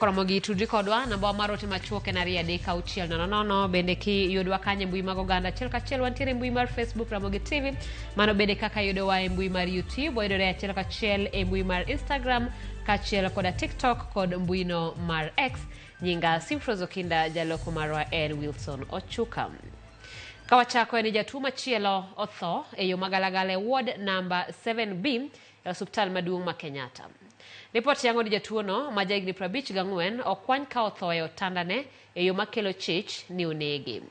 Koromo gi tudri kodwa namba mar ote machuok en 23600. Bende kiyudwa kanyo e mbui mag oganda achiel kachiel, wantiere e mbui mar Facebook Ramogi TV. Mano bende kaka yudowa e mbui mar YouTube, wayudore achiel kachiel e mbui mar Instagram kaachiel koda TikTok kod mbuino mar X. Nyinga Simfros Okinda, jaloko marwa en Wilson Ochuka. Ka wachako en ni jatuo machielo otho e yo magalagala e ward namba 7B e osuptal maduong' ma Kenyatta. Ripot yango ni jatuono ma jahigni 54 okwany ka otho e otandane e yo makelo chich ni onege.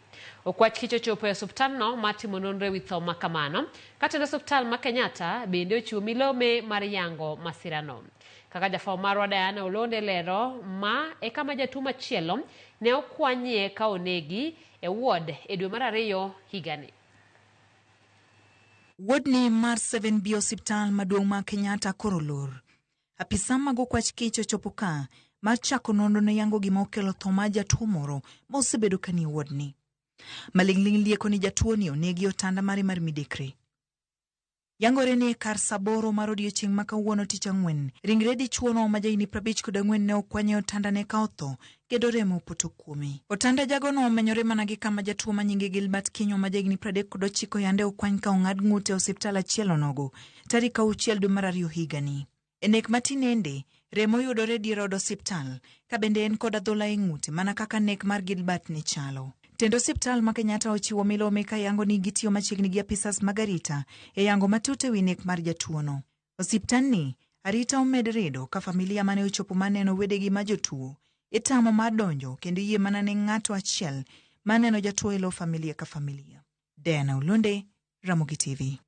Okwach kich ochopo e osuptalno mar timo nonro ewi tho ma kamano, ka tend osuptal ma Kenyatta bende ochiwo milome mar yango masirano. Kaka jafwambo marwa Diana Olonde lero, ma e kama jatuo machielo ne okwanyie ka onegi e ward e dwe mar ariyo higani. Wodni mar 7B osiptal maduong' ma Kenyatta koro olor. Apisa mag okwach kich ochopo ka mar chako nonro ne yango gima okelo tho mar jatuo moro ma osebedo ka nie wodni. Maling'ling' lieko ni jatuo ni onegi otanda mare mar midekre. Yangore ni kar saa 8 mar odiechieng' ma kawuono tich ang'wen, ringre dichuono ma jahigni 54 ne okwany e otandane ka otho kendo remo opoto kuome. Otanda jagono omenyore mana gi kama jatuo ma nyinge Gilbert Kinyua ma jahigni 39 yande okwany ka ong'ad ng'ute e osiptal achiel onogo tarik 6 dwe mar 2 higani. E nek matinende, remo yudore e dier od osiptal, ka bende en kod adhola e ng'ute mana kaka nek mar Gilbert ne chalo. Tend osiptal ma Kenyatta ochiwo milome ka yango ni gitiyo machiegni gi apisas mag arita e yango matut e wi nek mar jatuono. Osiptandni, arita omed rido ka familia mane ochopo maneno wedegi ma jotuo itamo mar donjo kendo iyie mana ne ng'ato achiel maneno jatuo e lo familia ka familia. Diana Olonde, Ramogi TV.